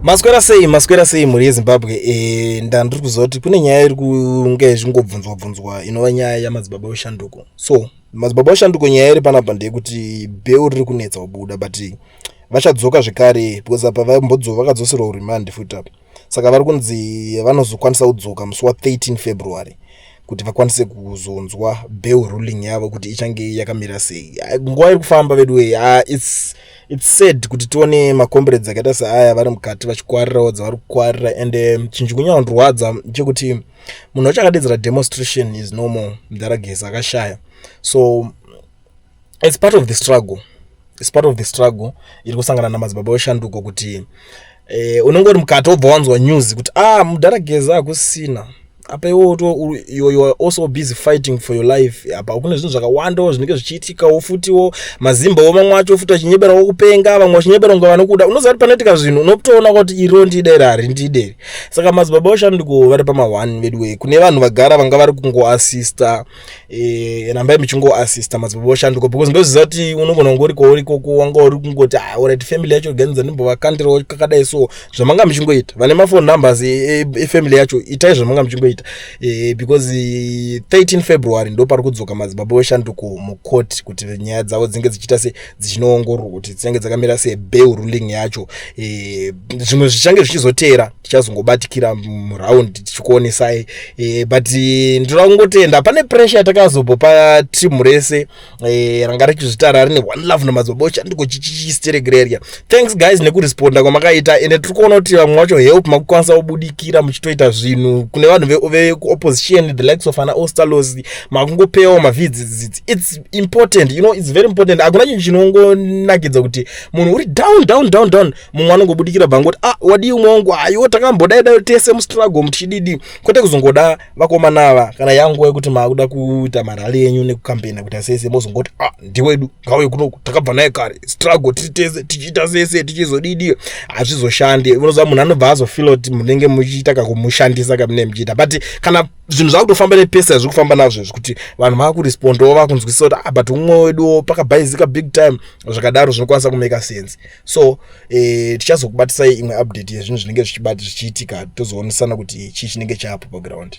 Maswera sei, maswera sei mhuri yeZimbabwe? Ndandiri kuziva kuti kune nyaya iri kunge ichingobvunzwa bvunzwa, inova nyaya yamadzibaba veshanduko. So madzibaba veshanduko, nyaya iri panapa ndeyekuti bail riri kunetsa kubuda, but vachadzoka zvekare because apa vakadzoserwa remand futi apa. Saka vari kunzi vanozokwanisa kudzoka musi wa13 February kuti vakwanise kuzonzwa bail ruling yavo kuti ichange yakamira sei. Nguva iri kufamba vedu. It's sad kuti tione macomrades akaita seaya vari mukati vachikwarirawo dzavari kukwarira. And chinhu chikunyanyondirwadza chekuti munhu wacho akadedzera demonstration is normal. Mudhara Geza akashaya, so it's part of the struggle, it's part of the struggle iri kusangana namadzibaba veshanduko, kuti unenge uri mukati, wobva wanzwa news kuti, "Ah, mudhara Geza hakusina." Apa iwo you are also busy fighting for your life. Apa kune zvinhu zvakawandawo zvinenge zvichiitikawo futiwo, mazimbawo mamwe acho futi achinyeberawo kupenga, vamwe vachinyebera kunge vanokuda. Unoziva kuti panoitika zvinhu unotoona kuti iro ndidere, harindidere. Saka madzibaba veshanduko vari pama1 veduwe. Kune vanhu vagara vanga vari kungoasista, rambai muchingoasista madzibaba veshanduko, because ndoziva kuti unogona kunge uri kwauri ikoko, wanga uri kungoti, "Ah, alright, family yacho organiza, ndimbovakandirawo kakadai." So zvamanga muchingoita, vane maphone numbers efamily yacho, itai zvamanga muchingoita, because 13 February ndo pari kudzoka madzibaba veshanduko mucourt kuti nyaya dzavo dzinge dzichiita se dzichinoongororwa kuti dzinenge dzakamira sei, bail ruling yacho. Zvimwe zvichange zvichizoteera tichazongobatikira muround tichikuonesai. But ndinoda kungotenda pane pressure yatakazobopa timu rese ranga richizvitara rine one love namadzibaba oshanduko chichichisteregereria. Thanks guys nekuresponda kwamakaita. Ende tiri kuona kuti vamwe vacho help makukwanisa kubudikira muchitoita zvinhu kune vanhu vekuopposition, the likes of ana Ostalos, makungopewawo mavidzidzi. It's important, it's very important. Hakuna chinhu chinongonakidza kuti munhu uri down, down, down, down, mumwe anongobudikira bhangoti, "Ah, wadii umwe wangu? Aiwo takambodai dai tese mustruggle muchididi." Kwete kuzongoda vakomana ava kana yanguva yekuti maakuda kuita marally enyu nekucampaigna kuita sese, mozongoti, "Ah, ndiwedu, ngauye kunoku, takabva naye kare struggle tiri tese, tichiita sese, tichizodidi." Hazvizoshandi. Unoziva munhu anobva azofeela kuti munenge muchiita kakumushandisa kamunenge muchiita. But kana zvinhu zvakutofamba nepesa zviri kufamba nazvo izvi, kuti vanhu vakurespondawo, vakunzwisisa kuti, "Ah, but umwe weduwo pakabhaizika big time," zvakadaro zvinokwanisa kumake sense. So tichazokubatisai imwe update yezvinhu zvinenge zvichiitika, tozoonesana kuti chii chinenge chaapo paground.